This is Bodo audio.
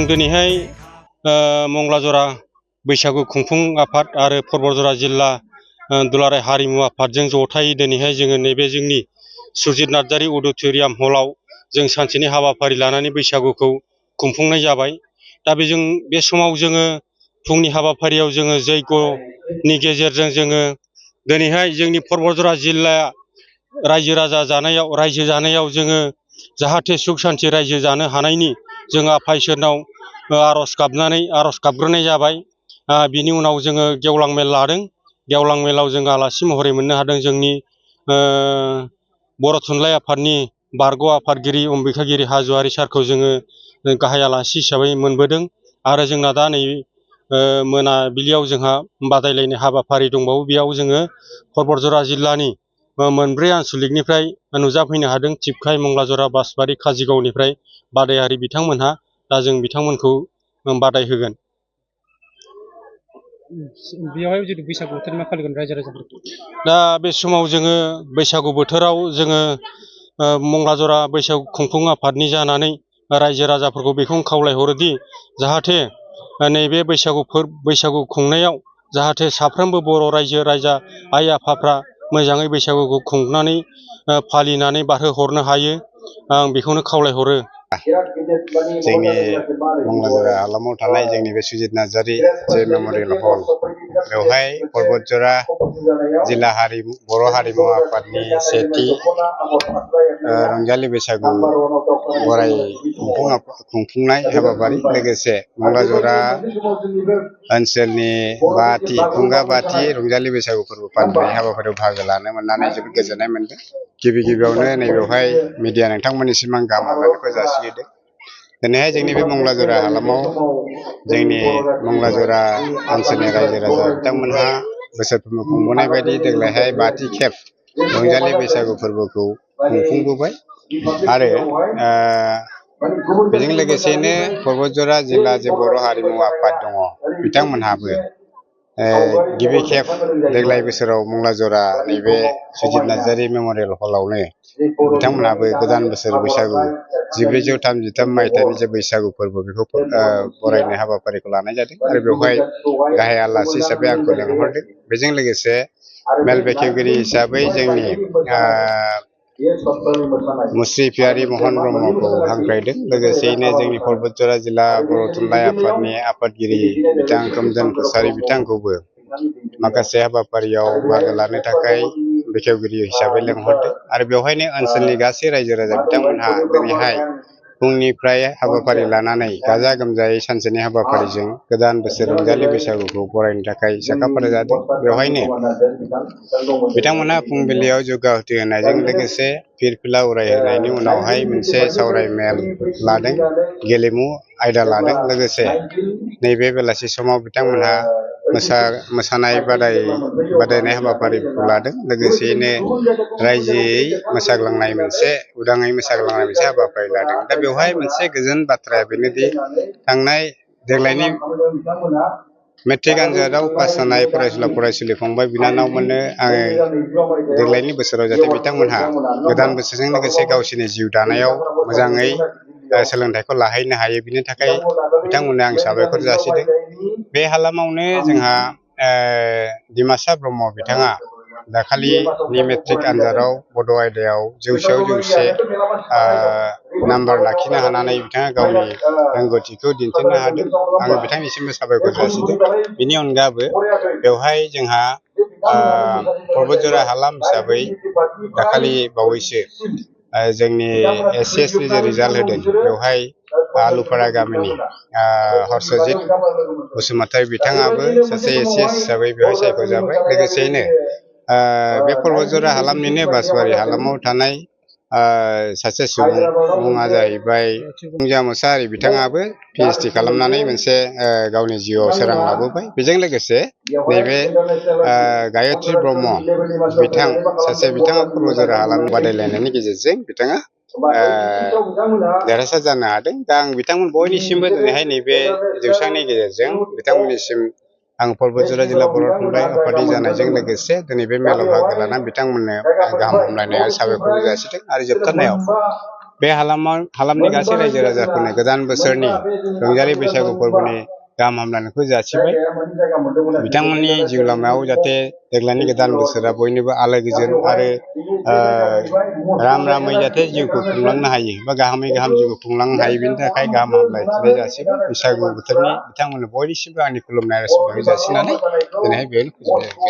दिनैहाय मंगलाजरा बैसागु खुंफुं आफाद आरो परबतजरा जिल्ला दुलाराय हारिमु आफादजों जथायै दिनैहाय जोङो नैबे जोंनि सुजित नार्जारी अडिट'रियाम हलाव जों सानसेनि हाबाफारि लानानै बैसागुखौ खुंफुंनाय जाबाय। दा बे समाव जोङो फुंनि हाबाफारियाव जोङो जयग'नि गेजेरजों जोङो दिनैहाय जोंनि परबतजरा जिल्ला रायजो जानायाव जोङो जाहाथे सुख शान्ति रायजो जानो हानायनि जों आफा इसोरनाव आर'ज गाबग्रोनाय जाबाय। बिनि उनाव जोङो गेवलां मेल लादों। गेवलां मेलाव जों आलासि महरै मोननो हादों जोंनि बर' थुनलाइ आफादनि बारग' आफादगिरि अम्बिकागिरि हाज'वारि सारखौ जोङो गाहाय आलासि हिसाबै मोनबोदों। आरो जोंना दा नै मोनाबिलियाव जोंहा बादायलायनाय हाबाफारि दंबावो। बेयाव जोङो परबतजरा जिल्लानि मोनब्रै आन्सलिकनिफ्राय नुजाफैनो हादों। थिपखाय, मंगलाजरा, बासबारि, काजिगावनिफ्राय बादायारि बिथांमोनहा। दा जों बिथांमोनखौ बादाय होगोन। बेयावहाय जुदि बैसागु बोथोर मा फालिगोन रायजो राजाफोरखौ? दा बे समाव जोङो बैसागु बोथोराव जोङो मंगलाजरा बैसागु खुंफुं आफादनि जानानै रायजो राजाफोरखौ बेखौनो खावलायहरोदि जाहाथे नैबे बैसागु खुंनायाव जाहाथे साफ्रोमबो बर' रायजो राजा आइ आफाफ्रा मोजाङै बैसागुखौ खुंनानै फालिनानै बारहोहरनो हायो। आं बेखौनो खावलायहरो। जोंनि मंगलाजरा हालामाव थानाय जोंनि बे सुजित नार्जारी जे मेमरियेल हल, बेवहाय परबतजरा जिल्ला बर' हारिमु आफादनि सेथि रंजालि बैसागु बराय खुंफुंनाय हाबाफारि, लोगोसे मंगलाजरा ओनसोलनि खुंगा बाथि रंजालि बैसागु फोरबो फालिनाय हाबाफारियाव बाहागो लानो मोननानै जोबोद गोजोननाय मोनदों। गिबियावनो नैबेवहाय मिडिया नोंथांमोननिसिम आं गाहाम हामलायनायखौ जासिहरदों। दिनैहाय जोंनि बे मंगलाजरा हालामाव जोंनि मंगलाजरा ओनसोलनि रायजो राजा बिथांमोनहा बोसोरफ्रोमबो खुंबोनाय बायदि देग्लायहाय 5थि खेब रंजालि बैसागु फोरबोखौ खुंफुंबोबाय। आरो बेजों लोगोसेनो परबतजरा जिल्ला जे बर' हारिमु आफाद दङ, बिथांमोनहाबो गिबि खेब देग्लाय बोसोराव मंगलाजरा नैबे सुजित नार्जारी मेमरियेल हलावनो बिथांमोनहाबो गोदान बोसोर बैसागु 1433 मायथाइनि जे बैसागु फोरबो बेखौ बरायनाय हाबाफारिखौ लानाय जादों। आरो बेवहाय गाहाय आलासि हिसाबै आंखौ लेंहरदों। बेजों लोगोसे मेल बेखेवगिरि हिसाबै जोंनि मुस्रि पियारि महन ब्रह्मखौ हांख्रायदों। लोगोसेयैनो जोंनि परबतजरा जिल्ला बर' थुनलाइ आफादनि आफादगिरि बिथां खोमदोन कसारि बिथांखौबो माखासे हाबाफारियाव बाहागो लानो थाखाय बेखेवगिरि हिसाबै लेंहरदों। आरो बेवहायनो ओनसोलनि गासै रायजो राजा बिथांमोनहा दिनैहाय फुंनिफ्राय हाबाफारि लानानै गाजा गोमजायै सानसेनि हाबाफारिजों गोदान बोसोर रंजालि बैसागुखौ बरायनो थाखाय साखाफारा जादों। बेवहायनो बिथांमोनहा फुंबिलियाव जगा हुथि होनायजों लोगोसे फिरफिला उरायहोनायनि उनावहाय मोनसे सावराय मेल लादों, गेलेमु आयदा लादों। लोगोसे नैबे बेलासि समाव बिथांमोनहा मोसानाय बादायनाय हाबाफारिखौ लादों। लोगोसेयैनो रायजोयै उदाङै मोसाग्लांनाय मोनसे हाबाफारि लादों। दा बेवहाय मोनसे गोजोन बाथ्राया बेनोदि देग्लायनि मेट्रिक आनजादाव पास जानाय फरायसुला फंबाय बिनानावमोननो आङो देग्लायनि बोसोराव जाहाथे बिथांमोनहा गोदान बोसोरजों लोगोसे गावसोरनि जिउ दानायाव मोजाङै सोलोंथाइखौ लाहैनो हायो, बिनि थाखाय बिथांमोननो आं साबायखर जासिदों। बे हालामावनो जोंहा डिमासा ब्रह्म बिथाङा दाखालिनि मेट्रिक आनजादाव बड' आयदायाव 100आव 100 नाम्बार लाखिनो हानानै बिथाङा गावनि रोंगौथिखौ दिन्थिनो हादों। आङो बिथांनिसिमबो साबायखर जासिदों। बिनि अनगाबो बेवहाय जोंहा परबतजरा हालाम हिसाबै दाखालि बावैसो जोंनि SCSनि जे रिजाल्ट होदों, बेवहाय आलुफारा गामिनि हर्षजित बसुमतारी बिथाङाबो सासे SCS हिसाबै बेवहाय सायख'जाबाय। लोगोसेयैनो बे परबतजरा हालामनिनो बासबारि हालामाव थानाय सासे सुबुं, मुङा जाहैबाय फुंजा मोसाहारि, बिथाङाबो PhD खालामनानै मोनसे गावनि जिउआव सोरां लाबोबाय। बेजों लोगोसे नैबे गायत्रि ब्रह्म बिथाङा परबतजरा हालामनि बादायलायनायनि गेजेरजों बिथाङा देरहासार जानो हादों। दा आं बिथांमोन बयनिसिमबो दिनैहाय नैबे जौसांनि गेजेरजों बिथांमोननिसिम आं परबतजरा जिल्ला बर' थुनलाइ आफादनि जानायजों लोगोसे दिनै बे मेलाव बाहागो लानानै बिथांमोननो गाहाम हामलायनाय आरो साबायखर जासिदों। आरो जोबथारनायाव बे हालामनि गासै रायजो राजाफोरनो गोदान बोसोरनि रंजालि बैसागु फोरबोनि गाहाम हामलायनायखौ जासिबाय बिथांमोननि जिउ लामायाव जाहाथे देग्लायनि गोदान बोसोरा बयनिबो आलो गोजोन आरो राम रामै जाहाथे जिउखौ खुंलांनो हायो बा गाहामै गाहाम जिउखौ खुंलांनो हायो बेनि थाखाय गाहाम हामलायथिनाय जासिबाय बैसागु बोथोरनि बिथांमोननो बयनिसिमबो आंनि खुलुमनाय आरो सिबिनायखौ जासिनानै दिनैहाय बेयावनो फोजोबनाय जाबाय।